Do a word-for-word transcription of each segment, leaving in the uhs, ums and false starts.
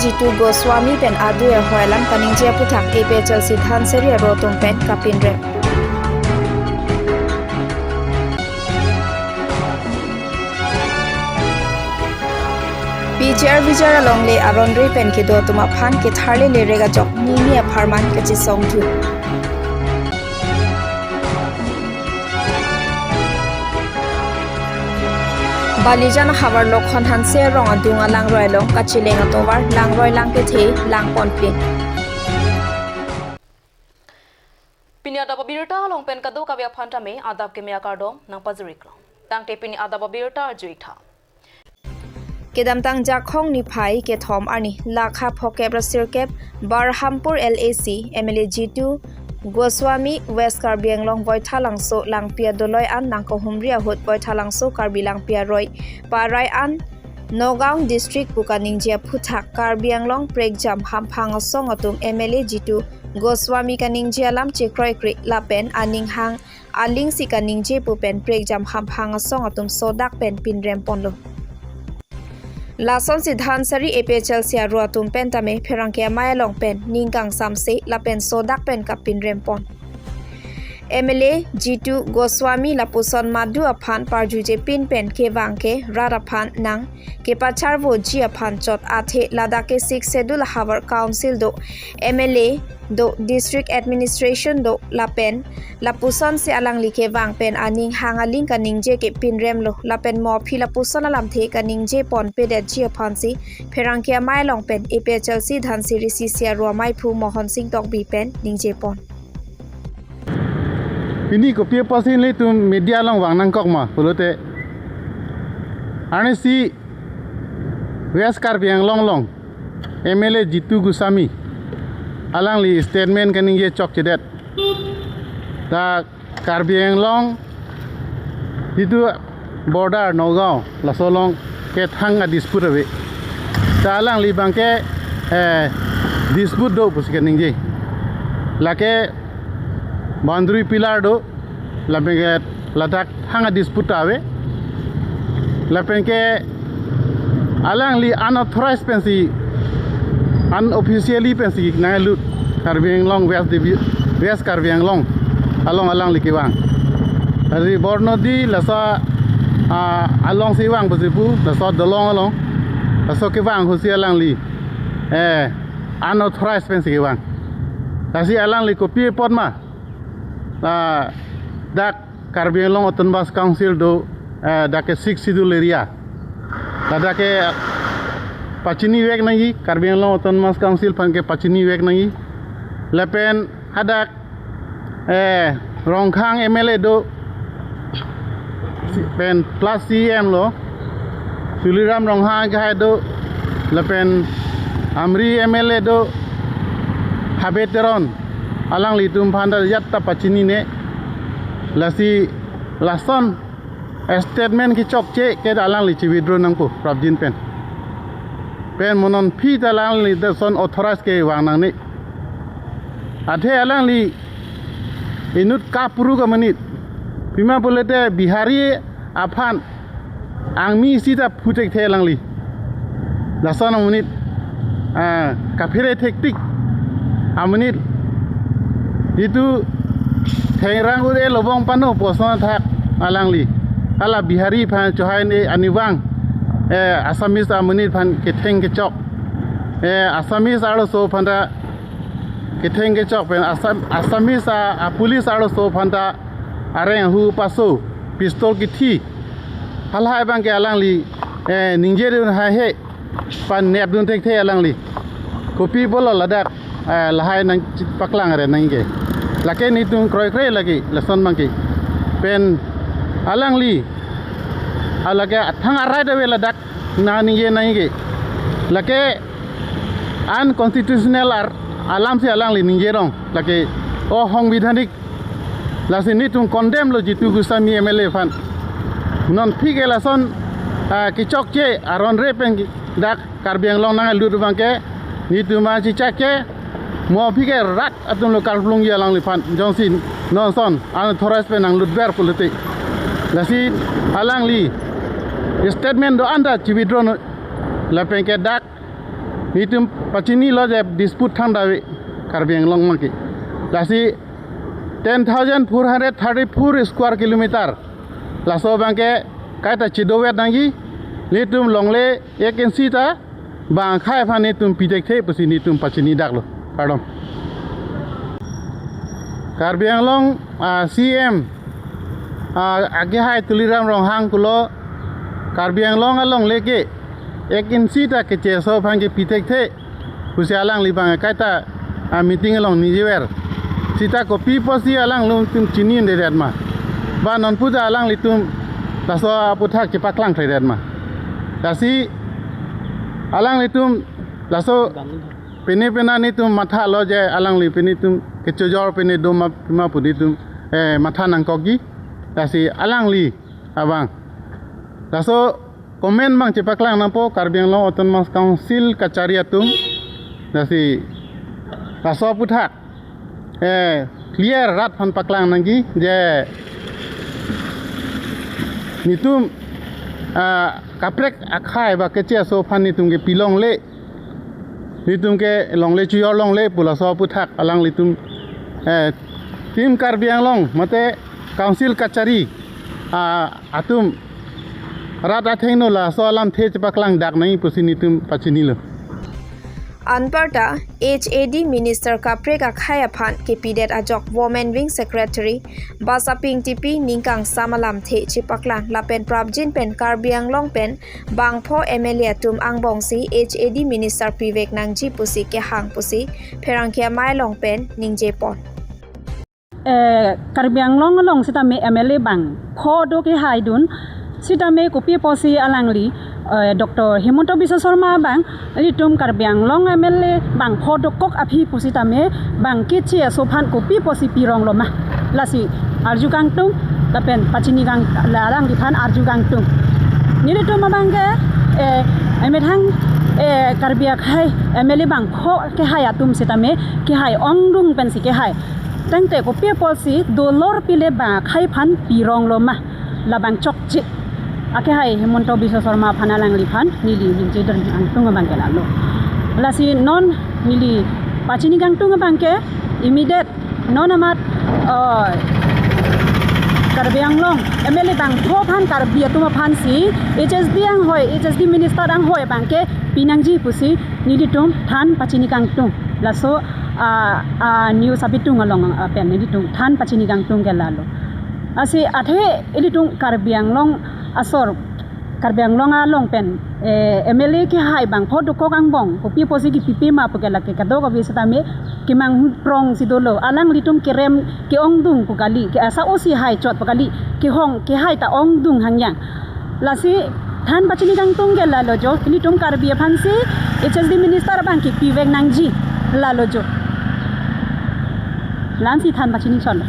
Jitu Goswami pen adui ahoi alam kaningje aphuthak A P H L C Dhansiri aro atum pen kapinrem. P G R V G R alongle aron-re pen kedo atum aphan ketharle lerek ajok nini apharman kachesong thu. Balijan ahavar Lokhon Hanse arong adung alangroi along kacheleng atovar langroi lang kethe langponpin. Pini adap abirta along pen kadokave aphan tame adap keme akardom nangpajiriklo. Tangte pini adap abirta arju-ik tha. Kedamtang Jakhong niphai kethom arni lakha phokep ra sirkep Barhampur L A C M L A Jitu Goswami West Karbi Anglong Voithalangso Langpi adoloi an nangkahumri ahut Voithalangso Karbi Langpi aroi parai an Nagaon District pu kaningje aphuthak Karbi Anglong prekjam hamphang asong atum M L A Jitu Goswami kaningje alam chekroikre lapen aning hang alingsi kaningje pu pen prekjam hamphang asong atum sodak pen pinrem ponlo. Lasonsi Dhansiri A P H L C aro atum pen tame pherangke amei along pen ning kangsamse lapen sodak pen kapinrem pon. M L A Jitu Goswami lapuson madu aphan parjuje pin pen kevang ke rat aphan nang kepacharvoji aphan chot athe ladak ke Sixth Schedule ahavar Council do, M L A do, District Administration do lapen lapusonsi alangli kevang pen aning hang aling kaningje ke pinremlo lapen mo aphi lapuson alamthe kaningje ponpedetji aphansi pherangke amei along pen A P H L C Dhansiri C C aro ameiphu Mohon Sing Tokbi pen ningje pon. Pini kopi apotsi nelitum media along vang nangkok ma pulote, arnisi West Karbi Anglong along M L A Jitu Goswami alangli statement kaningje chokchedet. Ta Karbi Anglong itum border Nagaon laso along kethang adispute ave. Ta alangli abangke, eh, dispute do pusi kaningje. Lake boundary pillar do, lapenke ladak thang adispute ave. Lapenke alangli unauthorized pensi, unofficially pensi nanglut Karbi Anglong West Divi-, West Karbi Anglong along alangli kevang. Tadi Bornodi laso, ah, alongsi vang pusi pu, laso dolong along, laso kevang ahutsi alangli, eh, unauthorized pensi kevang. Lasi alangli kopi apot ma, ah, dak Karbi Anglong Autonomous Council do, eh, dak ke Sixth Schedule area. Ladak ke pachinivek nangji, Karbi Anglong Autonomous Council aphan ke pachinivek nangji. Lapen hadak, eh, Rongkhang M L A do, si-, pen plus C E M lo, Tuliram Ronghang ke hai do, lapen Amri M L A do, Habe Teron, alanglitum aphan ta ajat ta pachinine, lasi lason statement kechokche ke alangli chi-withdraw nangpo prapjin pen. Pen mo non aphi ta alangli lason authorize kevang nangne. Athe alangli inut kapuru ke amonit. Pima pulote Bihari aphan angmi isi ta phuthekthe alangli. Lason amonit, ah, kaphere thektik amonit. Itum thengrang ure lobong pano pu ason athak alangli. Hala Bihari aphan chohai ne anivang, eh, Assamese amonit aphan ketheng kechok. Eh, Assamese arloso aphan ta ketheng kechok pen Assam, Assamese a, a police arloso aphan ta areng ahu paso, pistol kithi. Halahai abangke alangli, eh, ningjedun haihe, panepdun thekthe alangli. Kopi pulo ladak, eh, lahai nangpaklang re nangke. Lake netum kroikre lake, lason abangke. Pen alangli, alake athang arai dave ladak, nangje nangke. Lake unconstitutional ar-, alamsi alangli ningjerong. Lake osongbidhanik. Lasi netum condemn lo Jitu Goswami M L A aphan. Non aphi ke lason, ah, kechokche aron-re pen dak Karbi Anglong nanglut abangke netum ma chichak ke mo aphi ke rat atum lo karplungji alangliphan jongsi non ason unauthorized pen nanglutver pulote. Lasi alangli statement do-an ta chi-withdraw non lapenke dak Nelitum pachinilo je dispute thangdave Karbi Anglong abangke. Lasi ten thousand four hundred thirty-four square kilometer. Laso abangke kaita chidovet nangji, nelitum longle ek inchi ta bang akhai aphan nelitum pi thekthe pusi nelitum pachini daklo. Kardom. Karbi Anglong, ah, C M, ah, akehai Tuliram Ronghang pulo Karbi Anglong alongle ke ek inchi ta keche aso aphan ke pi thekthe pusi alangli abang kaita, ah, meeting along ningjever. Seta kopi apotsi alanglitum chini-un-edet ma? Ba non pu ta alanglitum laso aputhak chepaklang thekdet ma? Lasi alanglitum laso pine pina nelitum mathalo je alangli pine tum kechojor pine doma pima pu nelitum, eh, matha nangkokji. Lasi alangli abang laso comment abang chepaklang nangpo Karbi Anglong Autonomous Council kachari atum. Lasi laso aputhak, eh, clear rat aphan paklang nangji je nelitum, ah, kaprek akhai ba keche aso aphan nelitum ke pi longle, nelitum ke longle chojor longle pu laso aputhak alanglitum, eh, Team Karbi Anglong mate Council kachari, ah, atum rat athengno laso alamthe chepaklang dak nangji pusi nelitum pachinilo. Anparta H A D Minister kaprek akhai aphan kepidet ajok Women Wing Secretary Basaping T P ningkangsam alamthe chepaklang lapen prapjin pen Karbi Anglong pen bangpho M L A atum angbongsi H A D Minister pivek nangji pusi kehang pusi pherangke amei along pen ningjepon. Eh, Karbi Anglong along sitame M L A bangpho do kehaidun, sitame kopi apotsi alangli, eh, Doctor Himanta Biswa Sarma abang ilitum Karbi Anglong M L A bangpho dokok aphi pusitame bang keche aso aphan kopi apotsi pironglo ma? Lasi arju kangtung lapen pachini kang, la alangliphan arju kangtung. Nelitum abangke, eh, emethang, eh, Karbi akhai M L A bangpho kehai atum sitame kehai ongdung pensi kehai. Tangte kopi apotsi dolor pile bang akhai aphan pironglo ma? Labang chokche. Akehai Himanta Biswa Sarma aphan alangliphan neli ningjedun kangtung abangke lalo. Lasi non neli pachini kangtung abangke immediate non amat, eh, Karbi Anglong M L A bangpho aphan Karbi atum aphansi H S D anghoi, H S D Minister anghoi abangke pinangji pusi nelitum than pachini kangtung. Laso, ah, ah, news abitung along, ah, pen nelitum than pachini kangtung ke lalo. Lasi athe ilitum Karbi Anglong asor, Karbi Anglong along pen, eh, M L A kehai bangpho dokok angbong kopi apotsi kepipe ma pu ke lake kadokave sitame kemang prongsi dolo. Alanglitum kerem ke-ongdung pu kali, ke asa osi hai chot pu kali, kehong kehai ta ongdung hangyang. Lasi than pachini kangtung ke lalo jo, ilitum Karbi aphansi H S D Minister abangke pivek nangji lalo jo. Lansi than pachini chonlo.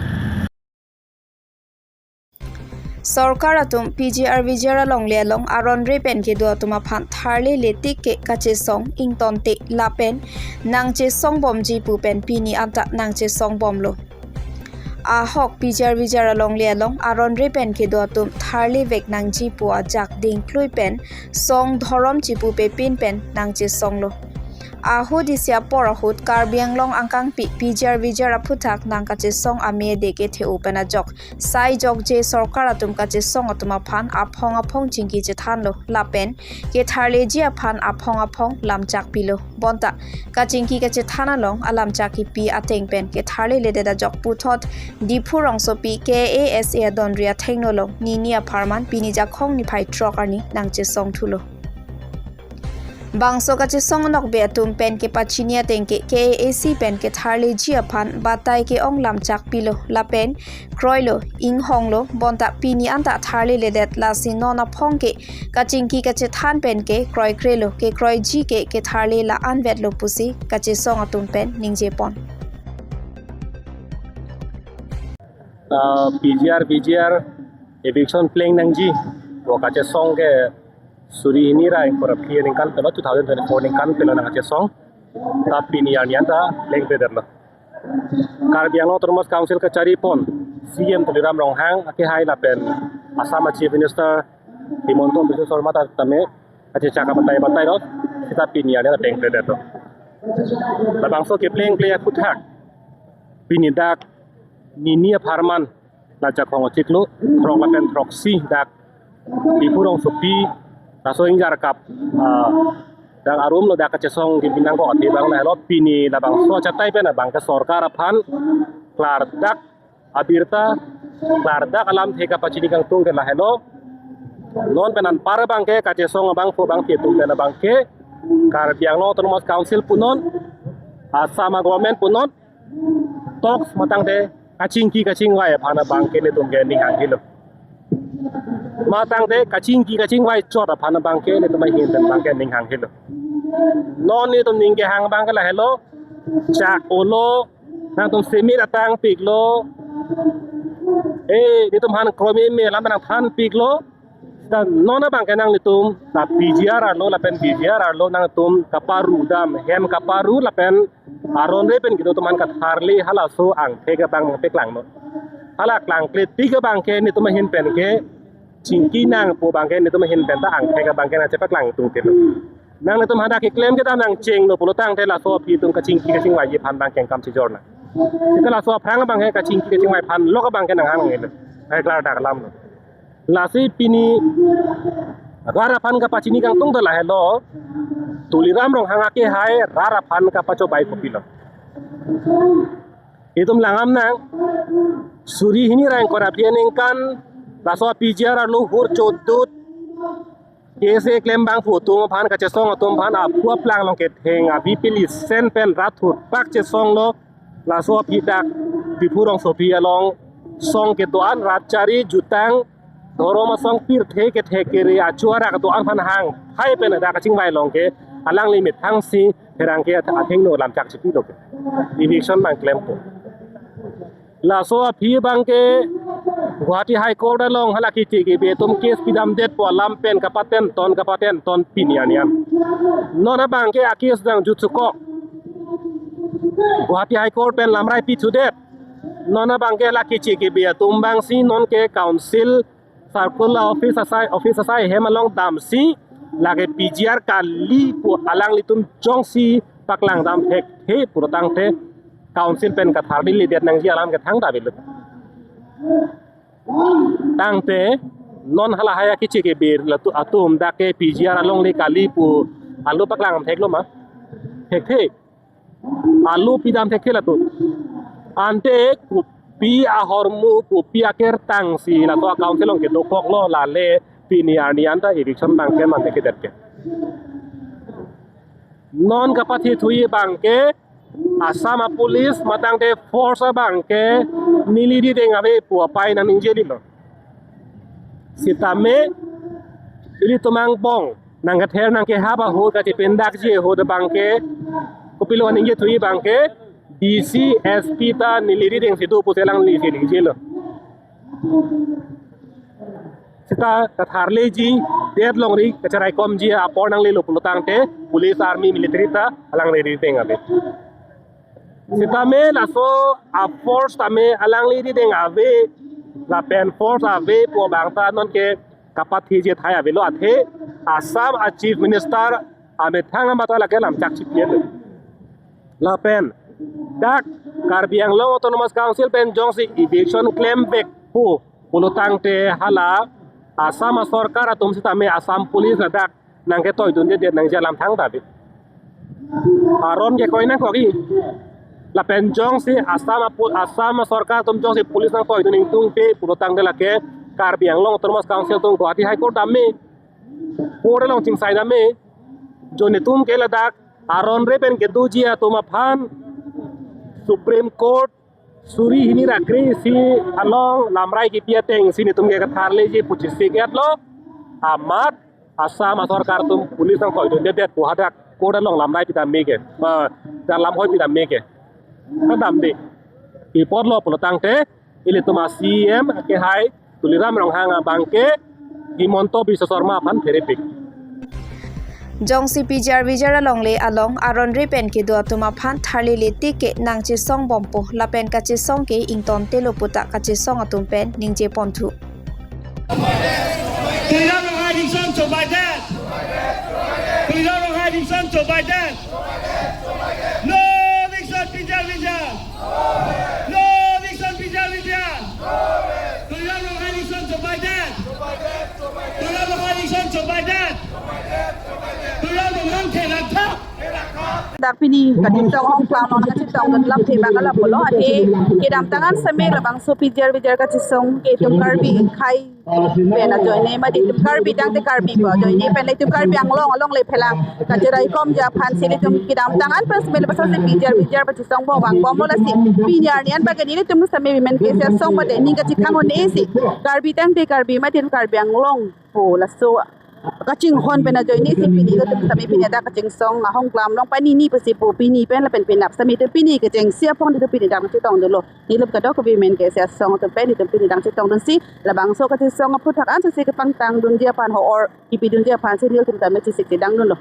Sorkar atum P G R V G R alongle along aron re pen kedo atum aphan tharle letik ke kachesong ingtonte lapen nangchesong bomji pu pen pini anta nangchesong bomlo. Ahok P G R V G R alongle along aron re pen kedo atum tharle vek nangji pu ajak dingklui pen song dhorom chipupe pin pen nangchesonglo. Ahut isi apor ahut Karbi Anglong angkangpi P G R V G R aphuthak nangkachesong ame de kethe-o pen ajok sai jokje sorkar atum kachesong atum aphan aphong aphong chingki chethanlo lapen ketharleji aphan aphong aphong lamchak pilo. Bonta kachingki kachethan along alamchak kipi ateng pen ketharle ledet ajok puthot Diphu rongsopi K A S A adonri athengno along nini apharman pini Jakhong niphai throk arni nangchesong thulo. Bangso kachesong anokbe atum pen kepachini ateng ke K A A C pen ketharleji aphan batai ke-ong lamchak pilo lapen kroilo, inghonglo, bonta pini anta tharle ledet lasi non aphong ke kachingki kachethan pen ke kroikrelo, kekroiji ke ketharle la-an vetlo pusi kachesong atum pen ningjepon. Ah, P G R, V G R, eviction pleng nangji pu kachesong ke suri hini ra ingkoi ra phli aningkan pelo, two thousand twenty-four aningkan pelo nangkachesong. Ta pini arni anta plengpledetlo. Karbi Anglong Autonomous Council kachari pon C M Tuliram Ronghang akehai lapen Assam a Chief Minister Himanta Biswa Sarma ta tame kachechak abatai batai lo. Seta pini arni ateng kre det to. Labangso kepleng ple aphuthak pini dak nini apharman la Jakhong achiklo throk lapen throksi dak Diphu rongsopi laso ingjar kap, ah, dak arum lo dak kachesong ke binang ko ati abang lahelo. Pini labangso achatai pen abang ke sorkar aphan klardak abirta, klardak alamthe kapachini kangtung ke lahelo. Non pen anpar abang ke kachesong abangphu abangphi atum pen abang ke Karbi Anglong Autonomous Council punon, Assam government punon, talks matangte kachingki kachingvai aphan abang ke netum ke ning hanghe lo. Matangte kachingki kachingvai chot aphan abang ke netum ahin pen abang ke ning hanghe lo. Non netum ning kehang abang ke lahelo, chak olo, nangtum semir atang piklo, eh, netum han kromi me lam nangthan piklo. Dan non abang ke nanglitum la P G R arlo lapen B G R arlo nangtum kaparu dam, hem kaparu lapen aron re pen kedo atum aphan katharli halaso angthek abang paklangnon. Hala klangkle tik abang ke netum ahin pen ke chingki nang pu abang ke netum ahin pen ta angthek abang ke nangchepaklang tungte lo. Nanglitum hadak keklem ke ta nangchenglo pulo tangte laso aphi atum kachingki kachingvaiji aphan abang ke kam chijor nang. Seta laso aphrang abang ke kachingki kachingvai aphan lok abang ke nang hanghe lo. Hai klardak alam lo. Lasi pini rat aphan kapachini kangtung ta lahelo. Tuliram Ronghang akehai rat aphan kapachobei kopilo. Itum langdam nang, suri hini ra ingkoi ra phli aningkan laso P G R arlo hur chodut, K S A klembangphu atum aphan kachesong atum aphan aphu aplang along ketheng avi pili sen pen rat thurpak chesonglo. Laso aphi dak Diphu rongsopi along song kedo-an, rat chari, jutang, dhorom asong, pirthe kethe kere achu arak do-an aphan hang hai pen dak kachingvai along ke alangli methang si pherangke athengno lamchak chipilo ke. Eviction abang klempo. Laso aphi abang ke Guwahati High Court along hala keche kebe atum case pidamdetpo alam pen kapatenton kapatenton pini arni an. Non abang ke a case nangjut sukok Guwahati High Court pen lamrai pithudet. Non abang ke hala keche kebe atum abang si non ke council circle office asai, office asai hem along damsi lake P G R kali pu alanglitum jongsi paklang dam thekthe pulo tangte council pen katharli ledet nangji alam ke thangta avelo. Tangte non hala hai akeche kebe atum dak ke P G R alongle kali pu alo paklang theklo ma? Thekthe. Alo pidam thekthe latum. Ante kopi ahormu, kopi akertang si laso a council along kedokoklo, lale pini arni an ta eviction abang ke mate kedet ke. Non kapathe thuji abang ke Assam a police matangte force abang ke neli rideng ave pu apai nangningjelo. Sitame ilitum angbong nangkether nangkehap ahut kachepindakji ahut abang ke kopilo ningje thuji abang ke D C, S P ta neli rideng si do pusi alanglisi ningjelo. Seta katharliji det longri kacheraikomji apor nanglelo pulo tangte police, army, military ta alangli rideng ave. Sitame laso a force tame alangli rideng ave lapen force ave pu abang ta non ke kapatheji athai avelo, athe Assam a Chief Minister amethang amat ta lake lamchak chipiet. Lapen dak Karbi Anglong Autonomous Council pen jongsi eviction klemvekpo pulo tangte hala Assam a sorkar atum sitame Assam police ladak nangketoidundedet nangji alam thangta ave. Aron ke koi nangkokji. Lapen jongsi Assam a pu-, Assam a sorkar atum jongsi police nangtoidun ingtungpe pulo tangte lake Karbi Anglong Autonomous Council atum Guwahati High Court dam me, court along chingsai dam me, jo netum ke ladak aron re pen kedoji atum aphan Supreme Court suri hini ra kre-isi along lamrai kipi ateng si netum ke katharliji pu chesik-etlo. Amat Assam a sorkar atum police nangtoidundedet pu hadak court along lamrai pidam me ke, eh, dan lamhoi pidam me ke. Kadamde. Ipotlo pulo tangte ilitum a C E M akehai Tuliram Ronghang abang ke Himanta Biswa Sarma aphan pherepik. Jongsi P G R V G R alongle along aron re pen kedo atum aphan tharlile tik ke nangchesongbompo lapen kachesong ke ingtontelo puta kachesong atum pen ningjeponthu. Tuliram Ronghang eviction chobaidet. Tuliram Ronghang Eviction Joe Biden! No eviction P G R V G R! No eviction P G R V G R! Tuliram Ronghang eviction Joe Biden! Tuliram Ronghang eviction Joe Biden! Tuliram Ronghang therak thak! Dak pini kachetong ahong klam along kachetong dun lam thema kalap pulo, athe kedamtang an seme labangso P G R V G R kachesong ke itum Karbi akhei pen ajoine mate itum Karbi tangte Karbi pu ajoine pen itum Karbi Anglong along le phelang kacheraikomji aphan si itum kedamtang an pen seme labangso si P G R V G R pachesong bom vangbomlo, lasi pini arni an bagi nelitum seme women kesi asong mate ning kachethang un-e si Karbi tangte Karbi mate Karbi Anglong pu laso kachinghon pen ajoine si pini ilitum seme pini dak kachesong ahong klam along panini pusi pu pini pen lapen penap seme itum pini kechengsi aphan itum pini dak chetong dunlo. Nelitum kadokave women kesi asong atum pen itum pini dak chetong dunsi labangso kachesong aphuthak an si kepangtang dunji aphan ho or kipi dunji aphan si nelitum tame chesik chedang dunlo.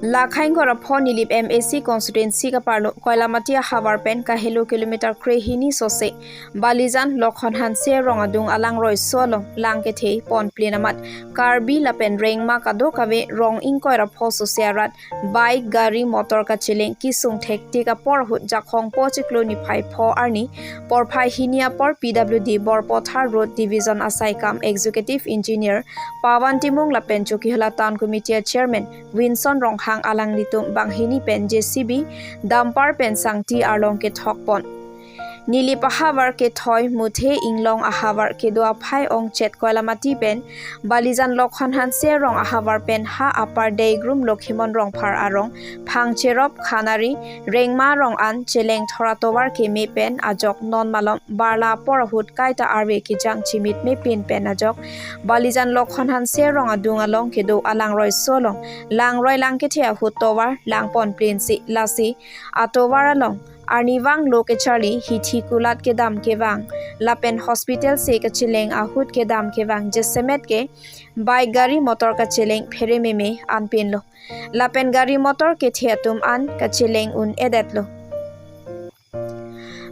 Lakhaing Gorapho Nilip M A C constituency kaparlo Koilamati ahavar pen kahelo kilometer krehini sose Balijan Lokhon Hanse arong adung alang roiso along lang kethe ponplin amat Karbi lapen Rengma kadokave rong ingkoi ra pho sose arat bike, gari, motor kacheleng kesung thektik apor ahut Jakhong po chiklo niphai pho arni porphai hini apor P W D Borpathar Road Division asaikam Executive Engineer Pawan Timung lapen Chokihola Town Committee a Chairman Winson Ronghang alanglitum banghini pen J C B dumper pen sangti arlong kethok pon. Nilip ahavar kethoi Muthe Inglong ahavar kedo aphai ongchet Koilamati pen Balijan Lokhon Hanse arong ahavar pen ha apar Deigrum Lokhimon Rongphar arong Phangcherop Khanari Rengma arong an cheleng thor atovar keme pen ajok non malom barla apor ahut kaita arve kejang chimit mepin pen ajok Balijan Lokhon Hanse arong adung along kedo alang roiso along lang roi lang kethe ahut tovar lang ponplin si, lasi atovar along arnivang lo kecharli hithi kulat kedam kevang lapen hospital se kacheleng ahut kedam kevang jasemet ke bike, gari, motor kacheleng pherememe anpinlo. Lapen gari motor kethe atum an kacheleng un-edetlo.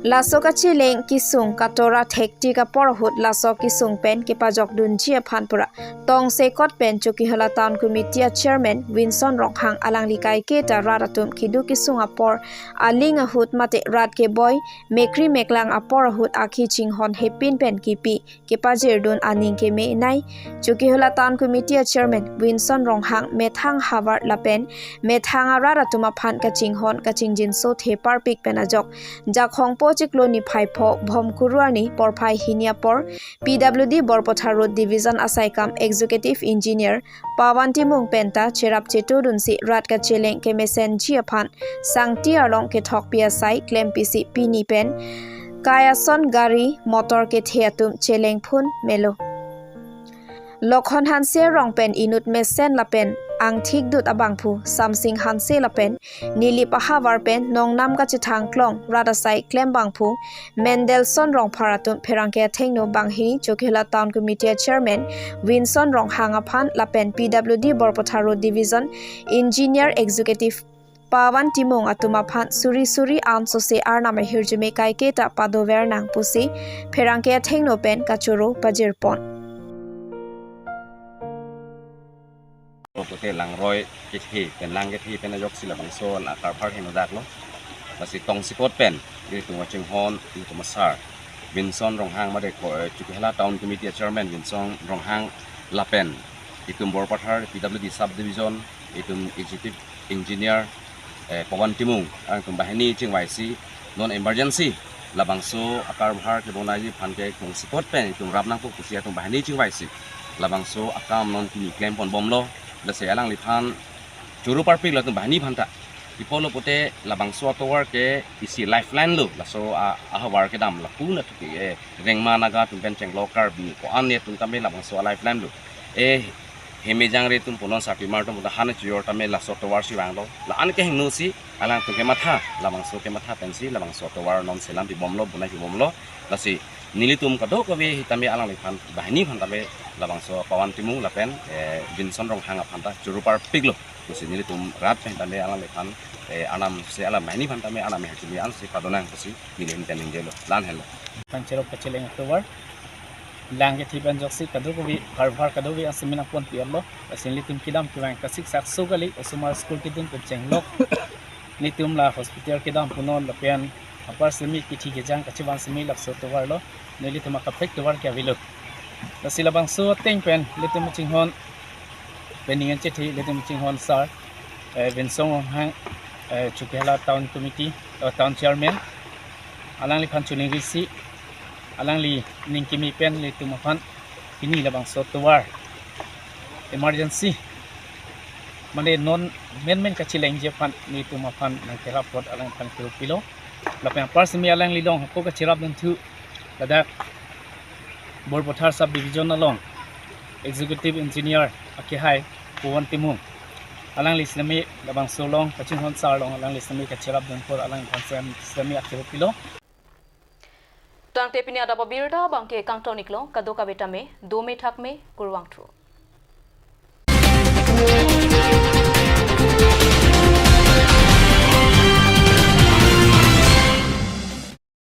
Laso kacheleng kesung katora thektik apor ahut laso kesung pen kepajok dunji aphan pura tongsekot pen Chokihola Town Committee a Chairman Winson Ronghang alangli kaiketa rat atum keduk kesung apor aling ahut mate rat keboi mekri meklang apor ahut akhi chinghon hepin pen kipi kepajirdun aning keme inai. Chokihola Town Committee a Chairman Winson Ronghang methang havar lapen methang arat atum aphan kachinghon kachingjinso the parpik pen ajok Jakhong po chiklo niphai pho Bhomkuru arni porphai hini apor P W D Borpathar Road Division asaikam Executive Engineer Pawan Timung penta cherap chetudunsi rat kacheleng kemesenji aphan sangti arlong kethokpi asai klempisi pini pen kai ason gari motor kethe atum cheleng phun melo. Lokhon Hanse arong pen inut mesen lapen angthik dut abangphu Samsing Hanse lapen Nilip ahavar pen nongnam kachethang klong rat asai klem bangphu Mendelson Rongphar atum pherangke athengno banghini Chokihola Town Committee a Chairman Winson Ronghang aphan lapen P W D Borpathar Road Division Engineer Executive Pawan Timung atum aphan suri suri ansose arnam ahirjume kaiketa padover nang pusi pherangke athengno pen kachoro pajirpon. Pulote langroi kethe pen lang kethe pen ajoksi labangso la karpar heno daklo. Lasi tongsekot pen itum kachinghon itum asar Winson Ronghang mate ko, eh, Chokihola Town Committee Chairman Winson Ronghang lapen itum Borpathar P W D Subdivision itum Executive Engineer, eh, Pawan Timung, alangtum banghini chingvaisi non emergency labangso akarbahar kebonaiji aphan ke tongsekot pen itum rap nangpo pusi atum banghini chingvaisi labangso akam non pini klem ponbomlo. Lasi alangliphan choro parpik latum banghini aphanta. Pi pulo pulote labangso atovar ke isi lifeline lo, laso a, ahavar kedam lapu na thuki, eh, Rengma Naga atum pen chenglo Karbi ko-an atum tame labangso a lifeline lo. Eh, hemejang re atum punon sarpimar atum punon han chijor tame laso tovar si vanglo. La-an kehingno si alangtum kematha, labangso kematha pensi labangso tovar non selam pibomlo, bonai pibomlo. Lasi nelitum kadokave hitame alangliphan banghini aphan tame labangso Pawan Timung lapen, eh, Winson Ronghang aphanta choro parpiklo. Pusi nelitum rat pen tame alangliphan, eh, arnam se alam banghini aphan tame arnam ahirjume ansi padonang pusi neli ahin pen ningjelo. La-an henlo. Phangcherop kacheleng atovar Lang kethe pen ajoksi kadokave karvar kadokave asemi nangponpi-etlo. Lasi nelitum kedam kevang kasiksak so kali, osomar school kedun pen chenglok. Nelitum la hospital kedam punon lapen apar semi kethe kejang kachevan semi laso tovarlo. Nelitum akaprek tovar ke avelo. Lasi labangso ateng pen nelitum chinghon pen ning chethe nelitum chinghon sir, eh, Vinsong Ronghang, eh, Chokihola Town Committee, eh, Town Chairman, alangliphan choningri si, alangli ning kimi pen nelitum aphan pini labangso tovar emergency, mane non menmen kachelengji aphan nelitum aphan nangkerap apot alangphan kiruppilo. Lapen apar semi alangli along hako kacherapdun thu ladak Borpathar Sub Division along Executive Engineer akehai Pawan Timung, alangli semi labangso along kachinghon sir along alangli semi kacherapdun apot alangphan semi akiruppilo. Tangte pini adap abirta abangke kangton-iklo, kadokave tame dome thakme, kurvangthu.